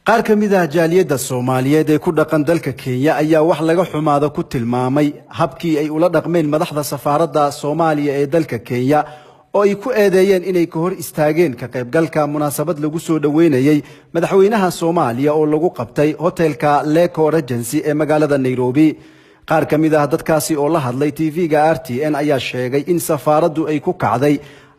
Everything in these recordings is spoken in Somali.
Qaar ka mid ah jaaliyadda Soomaaliyeed ee ku dhaqan dalka Kenya ayaa wax laga xumaada ku tilmaamay habkii ay ula dhaqmeen madaxda safaaradda Soomaaliya ee dalka Kenya, oo ay ku eedeeyeen inay ka hor istaageen ka qaybgalka munaasabad lagu soo dhoweynayey madaxweynaha Soomaaliya oo lagu qabtay hotelka Leko Regency ee magaalada Nairobi. Qaar ka mid ah dadkaasi oo la hadlay TV-ga RTN ayaa sheegay in safaaraddu ay ku kacday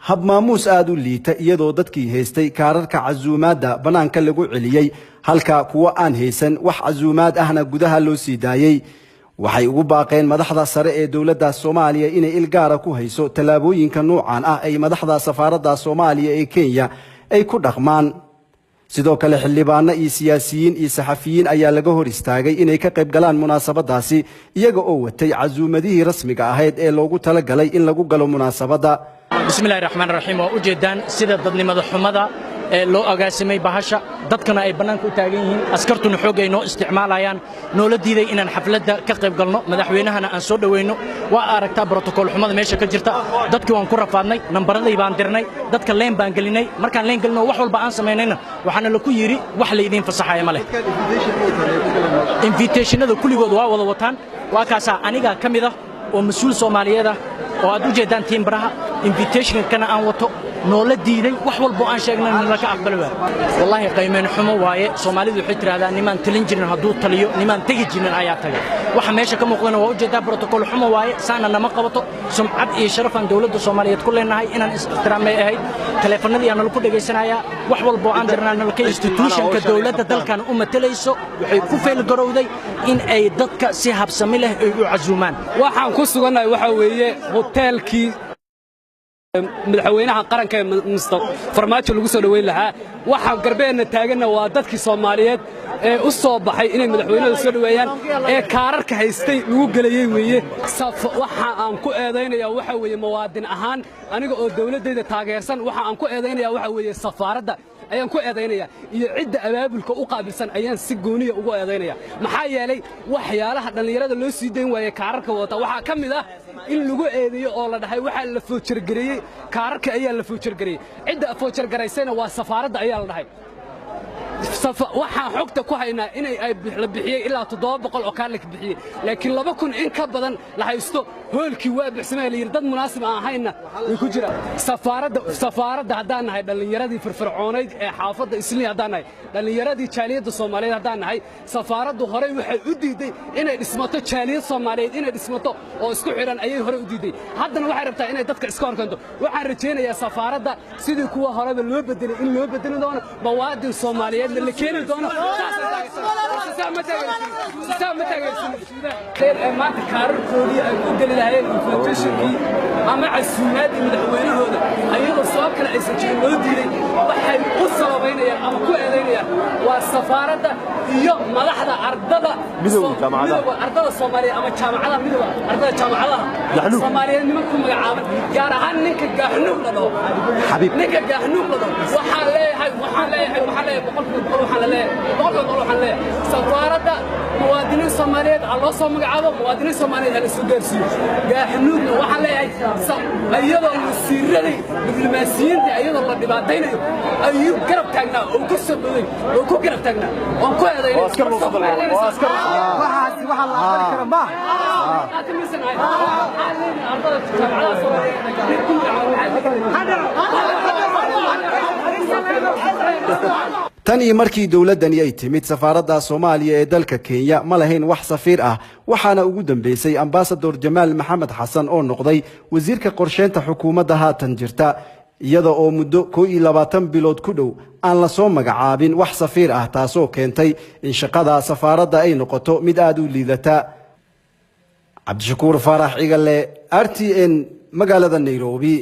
hab maamuus aada u liita, iyadoo dadkii haystay kaararka casuumaadda bannaanka lagu celiyey, halka kuwo aan haysan wax casuumaad ahna gudaha loo sii daayey. Waxay ugu baaqeen madaxda sare ee dowladda Soomaaliya inay ilgaara ku hayso tallaabooyinka nuucan ah ay madaxda safaaradda Soomaaliya ee Kenya ay ku dhaqmaan. Sidoo kale, xildhibaano iyo siyaasiyiin iyo saxafiyiin ayaa laga hor istaagay inay ka qayb galaan munaasabadaasi, iyaga oo watay casuumadihii rasmiga ahayd ee loogu talagalay in lagu galo munaasabadda. Bismillahi raxmaan raxiim. Waa ujeeddaan sida dadnimada xumada ee loo agaasimay bahasha, dadkana ay bannaanka u taagan yihiin, askartuna xoog ay noo isticmaalayaan, noola diiday inaan xafladda ka qayb galno, madaxweynahana aan soo dhowayno. Waa aragtaa brotokool xumada meesha ka jirta. Dadkii waan ku rafaadnay, nambaraday baan dirnay, dadka leen baan gelinay. Markaan leen gelino, wax walba aan samaynayna, waxaana laku yidhi wax laydiin fasaxaya ma leh. Invitationada kulligood waa wada wataan. Waa kaasaa, anigaa ka mid ah oo mas-uul Soomaaliyeed ah oo aad u jeeddaan tiimbaraha invitationkana aan wato, noola diiday. Wax walbo aan sheegnay nalaka aqbali waay. Wallaahi, qaymeyn xumo waaye. Soomaalidu waxay tidhahdaa, nimaan talin jirin hadduu taliyo, nimaan tegi jirin ayaa tagay. Waxa meesha ka muuqdana waa ujeeddaa, brotokool xumo waaye. Saana nama qabato. Sumcad iyo sharafaan dowladda Soomaaliyeed ku leenahay, inaan is-ixtiraamay ahayd. Taleefanadii aa nala ku dhegaysanayaa, wax walbo aan dirnaa nalaka. Institutionka dowladda dalkan u matalayso waxay ku failgarowday in ay dadka si habsami leh ay u casuumaan. Waxaan ku sugannahay waxaa weeye hoteelkii madaxweynaha qaranka ee Mister Farmaajo lagu soo dhoweyn lahaa. Waxaan garbeenna taaganna waa dadkii Soomaaliyeed ee u soo baxay inay madaxweynahooda soo dhoweeyaan ee kaararka haystay lagu gelayey weeye. Waxa aan ku eedaynaya waxa weeye, muwaadin ahaan, aniga oo dawladdayda taageersan, waxa aan ku eedaynaya waxa weeye safaaradda ayaan ku eedaynaya iyo cidda abaabulka u qaabilsan ayaan si gooniya ugu eedaynaya. Maxaa yeelay, waxyaalaha dhallinyarada loo sii dayn waayey kaararka wadata waxaa ka mid ah in lagu eedeeyo oo la dhahay waxaa la foojargareeyey kaararka ayaa la foojargareeyey. Cidda foojargaraysayna waa safaaradda ayaa la dhahay. Waxaan xogta ku haynaa inay ay la bixiyey ilaa 700 oo kaar la bixiyey, laakiin 2000 in ka badan la haysto. Hoolkii waa buxsamay la yidhi, dad munaasib aan ahaynna way ku jiraan. Safaaradda haddaan nahay dhallinyaradii firfircoonayd ee xaafadda Islii, haddaan nahay dhallinyaradii jaaliyadda Soomaaliyeed, haddaan nahay safaaraddu horey waxay u diiday inay dhismato jaaliyad Soomaaliyeed, inay dhismato oo isku xidhan ayay horey u diiday. Haddana waxay rabtaa inay dadka iska hor keento. Waxaan rajaynayaa safaaradda sidii kuwa horeba loo bedelay in loo bedeli doono, muwaadin Soomaaliyeedna la keeni doono. Ee maanta kaararkoodii ay ku geli lahaayeen invitationkii ama casuumaaddii madaxweynahooda, ayadoo sabab kale aysan jirin loo diiday, waxay u sababaynayaan ama ku eedaynayaan waa safaaradda iyo madaxda ardada midowga ardada Soomaaliyeed ama jaamacadaha, midowga ardada jaamacadaha Soomaaliyeed niman ku magacaaban, gaar ahaan ninka Gaaxnuug la dhaho. Ninka Gaaxnuug la dhaho, waxaan leeyahay, waxaan leeyahay, waxaan leeyahay 100%, waxaan la leeyahay 100%, waxaan leeyahay safaaradda muwaadiniin Soomaaliyeed ha loo soo magacaabo, muwaadiniin Soomaaliyeed ha la soo gaarsiiyo. Gaaxnuugna waxaan leeyahay, iyadoo wasiiradii diblomaasiyiinta iyadoo la dhibaataynayo ayuu garab taagnaa oo ku soo boday oo ku garab taagnaa oon ku eedaynay. Waxaasi waxaa la aqbali kara maaha. Ardada jaamacadaha Soomaaliyeed ku magacaabo. Tan iyo markii dowladdani ay timid, safaaradda Soomaaliya ee dalka Kenya ma lahayn wax safiir ah, waxaana ugu dambeysay ambasador Jamaal Maxamed Xasan oo noqday wasiirka qorsheynta xukuumadda haatan jirta, iyada oo muddo 21 bilood ku dhow aan la soo magacaabin wax safiir ah, taasoo keentay in shaqada safaaradda ay noqoto mid aada u liidata. Cabdishakuur Faarax Cigale, RTN, magaalada Nairobi.